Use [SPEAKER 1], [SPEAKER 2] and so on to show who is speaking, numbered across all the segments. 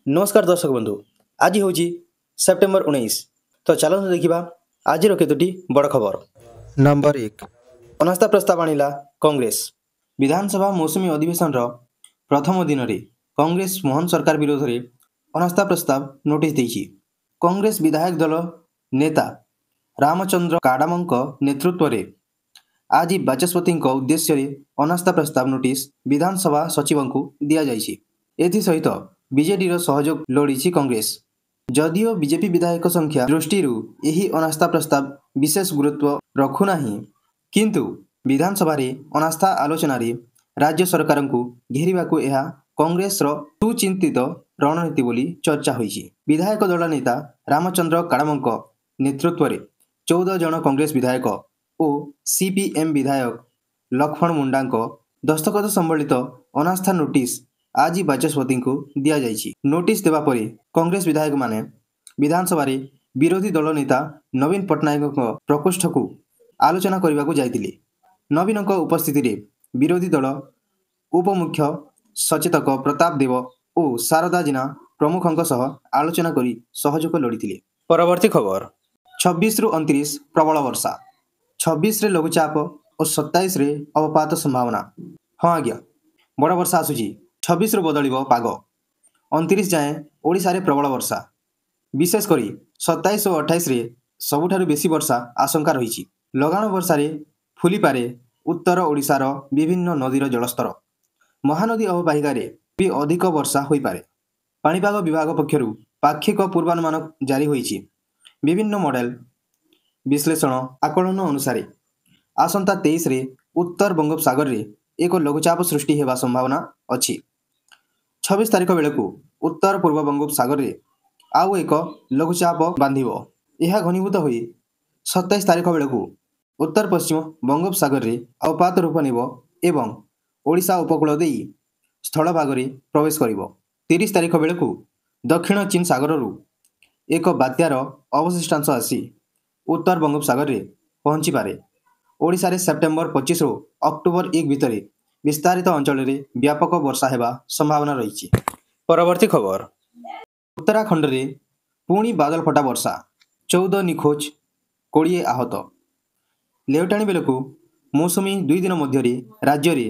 [SPEAKER 1] ନମସ୍କାର ଦର୍ଶକ ବନ୍ଧୁ, ଆଜି ହେଉଛି ସେପ୍ଟେମ୍ବର 19। ତ ଚାଲନ୍ତୁ ଦେଖିବା ଆଜିର କେତୋଟି ବଡ଼ ଖବର।
[SPEAKER 2] ନମ୍ବର 1।
[SPEAKER 1] ଅନାସ୍ଥା ପ୍ରସ୍ତାବ ଆଣିଲା କଂଗ୍ରେସ। ବିଧାନସଭା ମୌସୁମୀ ଅଧିବେଶନର ପ୍ରଥମ ଦିନରେ କଂଗ୍ରେସ ମୋହନ ସରକାର ବିରୋଧରେ ଅନାସ୍ଥା ପ୍ରସ୍ତାବ ନୋଟିସ୍ ଦେଇଛି। କଂଗ୍ରେସ ବିଧାୟକ ଦଳ ନେତା ରାମଚନ୍ଦ୍ର କାଡାମଙ୍କ ନେତୃତ୍ୱରେ ଆଜି ବାଚସ୍ପତିଙ୍କ ଉଦ୍ଦେଶ୍ୟରେ ଅନାସ୍ଥା ପ୍ରସ୍ତାବ ନୋଟିସ୍ ବିଧାନସଭା ସଚିବଙ୍କୁ ଦିଆଯାଇଛି। ଏଥିସହିତ ବିଜେଡିର ସହଯୋଗ ଲୋଡ଼ିଛି କଂଗ୍ରେସ। ଯଦିଓ ବିଜେପି ବିଧାୟକ ସଂଖ୍ୟା ଦୃଷ୍ଟିରୁ ଏହି ଅନାସ୍ଥା ପ୍ରସ୍ତାବ ବିଶେଷ ଗୁରୁତ୍ୱ ରଖୁନାହିଁ, କିନ୍ତୁ ବିଧାନସଭାରେ ଅନାସ୍ଥା ଆଲୋଚନାରେ ରାଜ୍ୟ ସରକାରଙ୍କୁ ଘେରିବାକୁ ଏହା କଂଗ୍ରେସର ସୁଚିନ୍ତିତ ରଣନୀତି ବୋଲି ଚର୍ଚ୍ଚା ହୋଇଛି। ବିଧାୟକ ଦଳ ନେତା ରାମଚନ୍ଦ୍ର କାଡାମଙ୍କ ନେତୃତ୍ୱରେ 14 ଜଣ କଂଗ୍ରେସ ବିଧାୟକ ଓ ସିପିଏମ୍ ବିଧାୟକ ଲକ୍ଷ୍ମଣ ମୁଣ୍ଡାଙ୍କ ଦସ୍ତଖତ ସମ୍ବଳିତ ଅନାସ୍ଥା ନୋଟିସ୍ ଆଜି ବାଚସ୍ପତିଙ୍କୁ ଦିଆଯାଇଛି। ନୋଟିସ୍ ଦେବା ପରେ କଂଗ୍ରେସ ବିଧାୟକମାନେ ବିଧାନସଭାରେ ବିରୋଧୀ ଦଳ ନେତା ନବୀନ ପଟ୍ଟନାୟକଙ୍କ ପ୍ରକୋଷ୍ଠକୁ ଆଲୋଚନା କରିବାକୁ ଯାଇଥିଲେ। ନବୀନଙ୍କ ଉପସ୍ଥିତିରେ ବିରୋଧୀ ଦଳ ଉପମୁଖ୍ୟ ସଚେତକ ପ୍ରତାପ ଦେବ ଓ ଶାରଦା ଜେନା ପ୍ରମୁଖଙ୍କ ସହ ଆଲୋଚନା କରି ସହଯୋଗ ଲୋଡ଼ିଥିଲେ। ପରବର୍ତ୍ତୀ ଖବର, 26ରୁ 29 ପ୍ରବଳ ବର୍ଷା। 26ରେ ଲଘୁଚାପ ଓ 27ରେ ଅବପାତ ସମ୍ଭାବନା। ହଁ ଆଜ୍ଞା, ବଡ଼ ବର୍ଷା ଆସୁଛି। 26ରୁ ବଦଳିବ ପାଗ। 29 ଯାଏଁ ଓଡ଼ିଶାରେ ପ୍ରବଳ ବର୍ଷା। ବିଶେଷ କରି 27 ଓ 28ରେ ସବୁଠାରୁ ବେଶୀ ବର୍ଷା ଆଶଙ୍କା ରହିଛି। ଲଗାଣ ବର୍ଷାରେ ଫୁଲିପାରେ ଉତ୍ତର ଓଡ଼ିଶାର ବିଭିନ୍ନ ନଦୀର ଜଳସ୍ତର। ମହାନଦୀ ଅବବାହିକାରେ ବି ଅଧିକ ବର୍ଷା ହୋଇପାରେ। ପାଣିପାଗ ବିଭାଗ ପକ୍ଷରୁ ପାକ୍ଷିକ ପୂର୍ବାନୁମାନ ଜାରି ହୋଇଛି। ବିଭିନ୍ନ ମଡେଲ ବିଶ୍ଳେଷଣ ଆକଳନ ଅନୁସାରେ ଆସନ୍ତା 23ରେ ଉତ୍ତର ବଙ୍ଗୋପସାଗରରେ ଏକ ଲଘୁଚାପ ସୃଷ୍ଟି ହେବା ସମ୍ଭାବନା ଅଛି। 26 ତାରିଖ ବେଳକୁ ଉତ୍ତର ପୂର୍ବ ବଙ୍ଗୋପସାଗରରେ ଆଉ ଏକ ଲଘୁଚାପ ବାନ୍ଧିବ। ଏହା ଘନୀଭୂତ ହୋଇ 27 ତାରିଖ ବେଳକୁ ଉତ୍ତର ପଶ୍ଚିମ ବଙ୍ଗୋପସାଗରରେ ଅବପାତ ରୂପ ନେବ ଏବଂ ଓଡ଼ିଶା ଉପକୂଳ ଦେଇ ସ୍ଥଳଭାଗରେ ପ୍ରବେଶ କରିବ। 30 ତାରିଖ ବେଳକୁ ଦକ୍ଷିଣ ଚୀନ ସାଗରରୁ ଏକ ବାତ୍ୟାର ଅବଶିଷ୍ଟାଂଶ ଆସି ଉତ୍ତର ବଙ୍ଗୋପସାଗରରେ ପହଞ୍ଚିପାରେ। ଓଡ଼ିଶାରେ ସେପ୍ଟେମ୍ବର 25ରୁ ଅକ୍ଟୋବର 1 ଭିତରେ ବିସ୍ତାରିତ ଅଞ୍ଚଳରେ ବ୍ୟାପକ ବର୍ଷା ହେବା ସମ୍ଭାବନା ରହିଛି। ପରବର୍ତ୍ତୀ ଖବର, ଉତ୍ତରାଖଣ୍ଡରେ ପୁଣି ବାଦଲ ଫଟା ବର୍ଷା। 14 ନିଖୋଜ, 20 ଆହତ। ଲେଉଟାଣି ବେଳକୁ ମୌସୁମୀ 2 ଦିନ ମଧ୍ୟରେ ରାଜ୍ୟରେ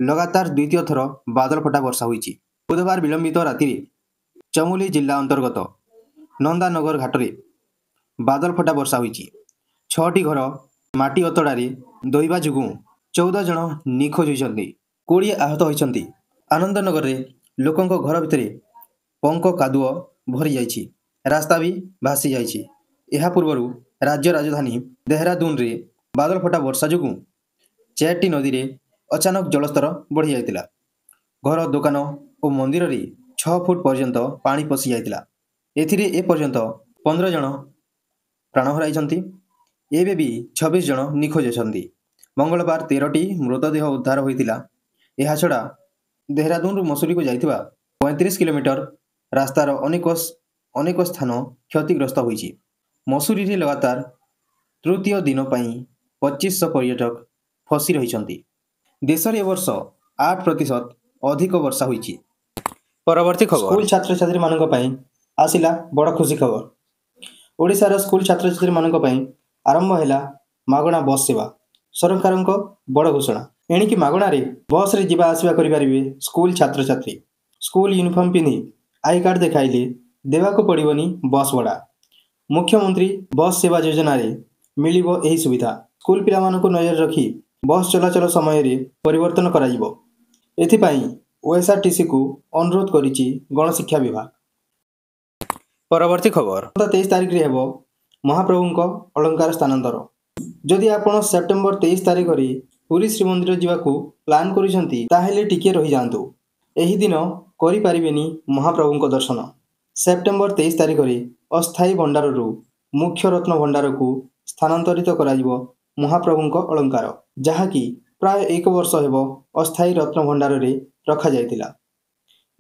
[SPEAKER 1] ଲଗାତାର ଦ୍ୱିତୀୟ ଥର ବାଦଲ ଫଟା ବର୍ଷା ହୋଇଛି। ବୁଧବାର ବିଳମ୍ବିତ ରାତିରେ ଚମୋଲି ଜିଲ୍ଲା ଅନ୍ତର୍ଗତ ନନ୍ଦାନଗର ଘାଟରେ ବାଦଲ ଫଟା ବର୍ଷା ହୋଇଛି। 6ଟି ଘର ମାଟି ଅତଡ଼ାରେ ଧୋଇବା ଯୋଗୁଁ 14 ଜଣ ନିଖୋଜ ହୋଇଛନ୍ତି, 20 ଆହତ ହୋଇଛନ୍ତି। ଆନନ୍ଦନଗରରେ ଲୋକଙ୍କ ଘର ଭିତରେ ପଙ୍କ କାଦୁଅ ଭରିଯାଇଛି, ରାସ୍ତା ବି ଭାସି ଯାଇଛି। ଏହା ପୂର୍ବରୁ ରାଜ୍ୟ ରାଜଧାନୀ ଦେହରାଦୁନରେ ବାଦଲ ଫଟା ବର୍ଷା ଯୋଗୁଁ 4ଟି ନଦୀରେ ଅଚାନକ ଜଳସ୍ତର ବଢ଼ିଯାଇଥିଲା। ଘର, ଦୋକାନ ଓ ମନ୍ଦିରରେ 6 ଫୁଟ ପର୍ଯ୍ୟନ୍ତ ପାଣି ପଶି ଯାଇଥିଲା। ଏଥିରେ ଏପର୍ଯ୍ୟନ୍ତ 15 ଜଣ ପ୍ରାଣ ହରାଇଛନ୍ତି। ଏବେ ବି 26 ଜଣ ନିଖୋଜ ଅଛନ୍ତି। ମଙ୍ଗଳବାର 13ଟି ମୃତଦେହ ଉଦ୍ଧାର ହୋଇଥିଲା। ଏହାଛଡ଼ା ଦେହରାଦୁନରୁ ମସୁରୀକୁ ଯାଇଥିବା 35 କିଲୋମିଟର ରାସ୍ତାର ଅନେକ ସ୍ଥାନ କ୍ଷତିଗ୍ରସ୍ତ ହୋଇଛି। ମସୁରୀରେ ଲଗାତାର ତୃତୀୟ ଦିନ ପାଇଁ 2500 ପର୍ଯ୍ୟଟକ ଫସି ରହିଛନ୍ତି। ଦେଶରେ ଏ ବର୍ଷ 8% ଅଧିକ ବର୍ଷା ହୋଇଛି। ପରବର୍ତ୍ତୀ ଖବର, ସ୍କୁଲ ଛାତ୍ରଛାତ୍ରୀମାନଙ୍କ ପାଇଁ ଆସିଲା ବଡ଼ ଖୁସି ଖବର। ଓଡ଼ିଶାର ସ୍କୁଲ ଛାତ୍ରଛାତ୍ରୀମାନଙ୍କ ପାଇଁ ଆରମ୍ଭ ହେଲା ମାଗଣା ବସ୍ ସେବା। ସରକାରଙ୍କ ବଡ଼ ଘୋଷଣା, ଏଣିକି ମାଗଣାରେ ବସ୍ରେ ଯିବା ଆସିବା କରିପାରିବେ ସ୍କୁଲ ଛାତ୍ରଛାତ୍ରୀ। ସ୍କୁଲ ୟୁନିଫର୍ମ ପିନ୍ଧି I card ଦେଖାଇଲେ ଦେବାକୁ ପଡ଼ିବନି ବସ୍ ଭଡ଼ା। ମୁଖ୍ୟମନ୍ତ୍ରୀ ବସ୍ ସେବା ଯୋଜନାରେ ମିଳିବ ଏହି ସୁବିଧା। ସ୍କୁଲ ପିଲାମାନଙ୍କୁ ନଜର ରଖି ବସ୍ ଚଳାଚଳ ସମୟରେ ପରିବର୍ତ୍ତନ କରାଯିବ। ଏଥିପାଇଁ ଓଏସ୍ଆରଟିସିକୁ ଅନୁରୋଧ କରିଛି ଗଣଶିକ୍ଷା ବିଭାଗ। ପରବର୍ତ୍ତୀ ଖବର, 23 ତାରିଖରେ ହେବ ମହାପ୍ରଭୁଙ୍କ ଅଳଙ୍କାର ସ୍ଥାନାନ୍ତର। ଯଦି ଆପଣ ସେପ୍ଟେମ୍ବର 23 ତାରିଖରେ ପୁରୀ ଶ୍ରୀମନ୍ଦିର ଯିବାକୁ ପ୍ଲାନ୍ କରୁଛନ୍ତି, ତାହେଲେ ଟିକିଏ ରହିଯାଆନ୍ତୁ। ଏହି ଦିନ କରିପାରିବେନି ମହାପ୍ରଭୁଙ୍କ ଦର୍ଶନ। ସେପ୍ଟେମ୍ବର 23 ତାରିଖରେ ଅସ୍ଥାୟୀ ଭଣ୍ଡାରରୁ ମୁଖ୍ୟ ରତ୍ନ ଭଣ୍ଡାରକୁ ସ୍ଥାନାନ୍ତରିତ କରାଯିବ ମହାପ୍ରଭୁଙ୍କ ଅଳଙ୍କାର, ଯାହାକି ପ୍ରାୟ 1 ବର୍ଷ ହେବ ଅସ୍ଥାୟୀ ରତ୍ନ ଭଣ୍ଡାରରେ ରଖାଯାଇଥିଲା।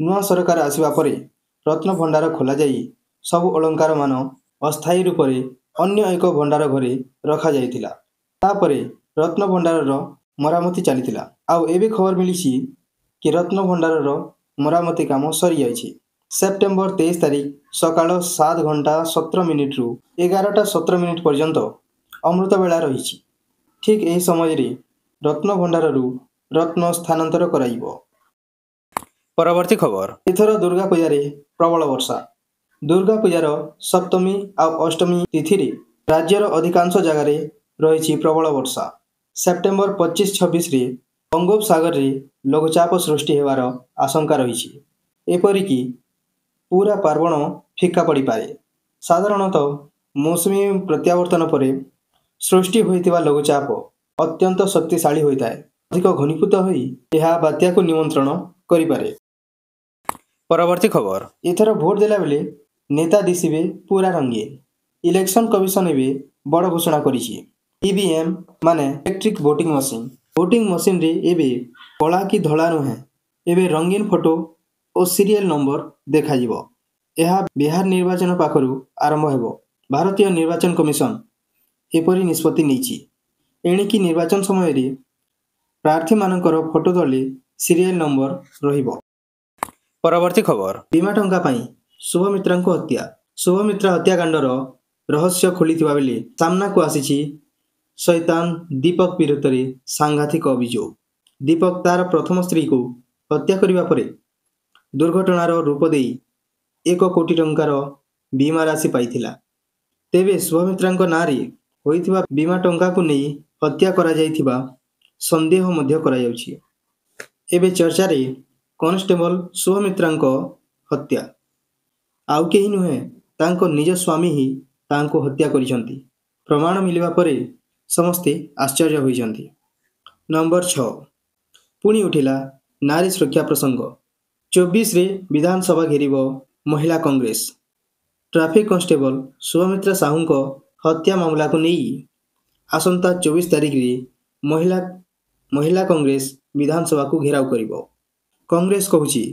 [SPEAKER 1] ନୂଆ ସରକାର ଆସିବା ପରେ ରତ୍ନ ଭଣ୍ଡାର ଖୋଲାଯାଇ ସବୁ ଅଳଙ୍କାରମାନ ଅସ୍ଥାୟୀ ରୂପରେ ଅନ୍ୟ ଏକ ଭଣ୍ଡାର ଘରେ ରଖାଯାଇଥିଲା। ତାପରେ ରତ୍ନ ଭଣ୍ଡାରର ମରାମତି ଚାଲିଥିଲା। ଆଉ ଏବେ ଖବର ମିଳିଛି କି ରତ୍ନ ଭଣ୍ଡାରର ମରାମତି କାମ ସରିଯାଇଛି। ସେପ୍ଟେମ୍ବର 23 ତାରିଖ ସକାଳ 7 ଘଣ୍ଟା 17 ମିନିଟ୍ରୁ 11ଟା 17 ମିନିଟ୍ ପର୍ଯ୍ୟନ୍ତ ଅମୃତ ବେଳା ରହିଛି। ଠିକ୍ ଏହି ସମୟରେ ରତ୍ନଭଣ୍ଡାରରୁ ରତ୍ନ ସ୍ଥାନାନ୍ତର କରାଯିବ। ପରବର୍ତ୍ତୀ ଖବର, ଏଥର ଦୁର୍ଗା ପୂଜାରେ ପ୍ରବଳ ବର୍ଷା। ଦୁର୍ଗା ପୂଜାର ସପ୍ତମୀ ଆଉ ଅଷ୍ଟମୀ ତିଥିରେ ରାଜ୍ୟର ଅଧିକାଂଶ ଜାଗାରେ ରହିଛି ପ୍ରବଳ ବର୍ଷା। ସେପ୍ଟେମ୍ବର 25, 26ରେ ବଙ୍ଗୋପସାଗରରେ ଲଘୁଚାପ ସୃଷ୍ଟି ହେବାର ଆଶଙ୍କା ରହିଛି। ଏପରିକି ପୁରା ପାର୍ବଣ ଫିକା ପଡ଼ିପାରେ। ସାଧାରଣତଃ ମୌସୁମୀ ପ୍ରତ୍ୟାବର୍ତ୍ତନ ପରେ ସୃଷ୍ଟି ହୋଇଥିବା ଲଘୁଚାପ ଅତ୍ୟନ୍ତ ଶକ୍ତିଶାଳୀ ହୋଇଥାଏ। ଅଧିକ ଘନୀଭୂତ ହୋଇ ଏହା ବାତ୍ୟାକୁ ନିମନ୍ତ୍ରଣ କରିପାରେ। ପରବର୍ତ୍ତୀ ଖବର, ଏଥର ଭୋଟ ଦେଲାବେଳେ ନେତା ଦିଶିବେ ପୁରା ରଙ୍ଗୀନ। ଇଲେକ୍ସନ କମିଶନ ଏବେ ବଡ଼ ଘୋଷଣା କରିଛି। ଇଭିଏମ୍ ମାନେ ଇଲେକ୍ଟ୍ରିକ୍ ଭୋଟିଂ ମେସିନ୍। ଭୋଟିଂ ମେସିନରେ ଏବେ କଳା କି ଧଳା ନୁହେଁ, ଏବେ ରଙ୍ଗୀନ ଫଟୋ ଓ ସିରିଏଲ ନମ୍ବର ଦେଖାଯିବ। ଏହା ବିହାର ନିର୍ବାଚନ ପାଖରୁ ଆରମ୍ଭ ହେବ। ଭାରତୀୟ ନିର୍ବାଚନ କମିଶନ ଏପରି ନିଷ୍ପତ୍ତି ନେଇଛି। ଏଣିକି ନିର୍ବାଚନ ସମୟରେ ପ୍ରାର୍ଥୀମାନଙ୍କର ଫଟୋ ତଳେ ସିରିଏଲ ନମ୍ବର ରହିବ। ପରବର୍ତ୍ତୀ ଖବର, ବୀମା ଟଙ୍କା ପାଇଁ ଶୁଭମିତ୍ରାଙ୍କୁ ହତ୍ୟା। ଶୁଭମିତ୍ରା ହତ୍ୟାକାଣ୍ଡର ରହସ୍ୟ ଖୋଲିଥିବା ବେଳେ ସାମ୍ନାକୁ ଆସିଛି ଶୈତାନ ଦୀପକ ବିରୁଦ୍ଧରେ ସାଂଘାତିକ ଅଭିଯୋଗ। ଦୀପକ ତାର ପ୍ରଥମ ସ୍ତ୍ରୀକୁ ହତ୍ୟା କରିବା ପରେ ଦୁର୍ଘଟଣାର ରୂପ ଦେଇ 1 କୋଟି ଟଙ୍କାର ବୀମା ରାଶି ପାଇଥିଲା। ତେବେ ଶୁଭମିତ୍ରାଙ୍କ ନାଁରେ ହୋଇଥିବା ବୀମା ଟଙ୍କାକୁ ନେଇ ହତ୍ୟା କରାଯାଇଥିବା ସନ୍ଦେହ ମଧ୍ୟ କରାଯାଉଛି। ଏବେ ଚର୍ଚ୍ଚାରେ କନଷ୍ଟେବଲ ଶୁଭମିତ୍ରାଙ୍କ ହତ୍ୟା। ଆଉ କେହି ନୁହେଁ, ତାଙ୍କ ନିଜ ସ୍ୱାମୀ ହିଁ ତାଙ୍କୁ ହତ୍ୟା କରିଛନ୍ତି। ପ୍ରମାଣ ମିଳିବା ପରେ ସମସ୍ତେ ଆଶ୍ଚର୍ଯ୍ୟ ହୋଇଛନ୍ତି। ନମ୍ବର 6, ପୁଣି ଉଠିଲା ନାରୀ ସୁରକ୍ଷା ପ୍ରସଙ୍ଗ। 24ରେ ବିଧାନସଭା ଘେରିବ ମହିଳା କଂଗ୍ରେସ। ଟ୍ରାଫିକ୍ କନଷ୍ଟେବଲ ଶୁଭମିତ୍ରା ସାହୁଙ୍କ ହତ୍ୟା ମାମଲାକୁ ନେଇ ଆସନ୍ତା 24 ତାରିଖରେ ମହିଳା ମହିଳା କଂଗ୍ରେସ ବିଧାନସଭାକୁ ଘେରାଉ କରିବ। କଂଗ୍ରେସ କହୁଛି,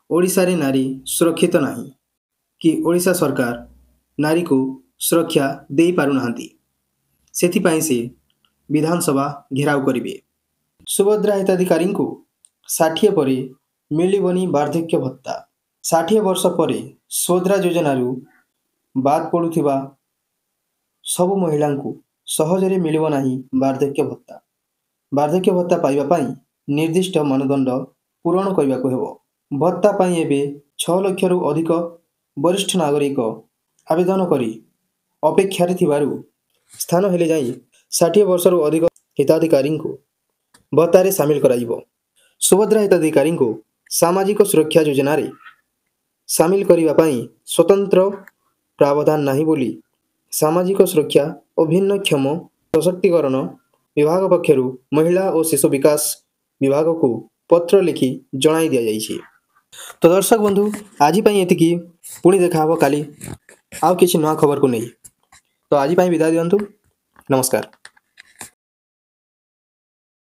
[SPEAKER 1] ଓଡ଼ିଶାରେ ନାରୀ ସୁରକ୍ଷିତ ନାହିଁ କି ଓଡ଼ିଶା ସରକାର ନାରୀକୁ ସୁରକ୍ଷା ଦେଇପାରୁନାହାନ୍ତି। ସେଥିପାଇଁ ସେ ବିଧାନସଭା ଘେରାଉ କରିବେ। ସୁଭଦ୍ରା ହିତାଧିକାରୀଙ୍କୁ 60 ପରେ ମିଳିବନି ବାର୍ଦ୍ଧକ୍ୟ ଭତ୍ତା। 60 ବର୍ଷ ପରେ ସୁଭଦ୍ରା ଯୋଜନାରୁ ବାଦ୍ ପଡ଼ୁଥିବା ସବୁ ମହିଳାଙ୍କୁ ସହଜରେ ମିଳିବ ନାହିଁ ବାର୍ଦ୍ଧକ୍ୟ ଭତ୍ତା। ବାର୍ଦ୍ଧକ୍ୟ ଭତ୍ତା ପାଇବା ପାଇଁ ନିର୍ଦ୍ଦିଷ୍ଟ ମାନଦଣ୍ଡ ପୂରଣ କରିବାକୁ ହେବ। ଭତ୍ତା ପାଇଁ ଏବେ 6 ଲକ୍ଷରୁ ଅଧିକ ବରିଷ୍ଠ ନାଗରିକ ଆବେଦନ କରି ଅପେକ୍ଷାରେ ଥିବାରୁ ସ୍ଥାନ ହେଲେ ଯାଇ 60 ବର୍ଷରୁ ଅଧିକ ହିତାଧିକାରୀଙ୍କୁ ଭତ୍ତାରେ ସାମିଲ କରାଯିବ। ସୁଭଦ୍ରା ହିତାଧିକାରୀଙ୍କୁ ସାମାଜିକ ସୁରକ୍ଷା ଯୋଜନାରେ ସାମିଲ କରିବା ପାଇଁ ସ୍ୱତନ୍ତ୍ର ପ୍ରାବଧାନ ନାହିଁ ବୋଲି ସାମାଜିକ ସୁରକ୍ଷା ଓ ଭିନ୍ନକ୍ଷମ ସଶକ୍ତିକରଣ ବିଭାଗ ପକ୍ଷରୁ ମହିଳା ଓ ଶିଶୁ ବିକାଶ ବିଭାଗକୁ ପତ୍ର ଲେଖି ଜଣାଇ ଦିଆଯାଇଛି। ତ ଦର୍ଶକ ବନ୍ଧୁ, ଆଜି ପାଇଁ ଏତିକି। ପୁଣି ଦେଖା ହେବ କାଲି ଆଉ କିଛି ନୂଆ ଖବରକୁ ନେଇ। ତ ଆଜି ପାଇଁ ବିଦାୟ ଦିଅନ୍ତୁ। ନମସ୍କାର।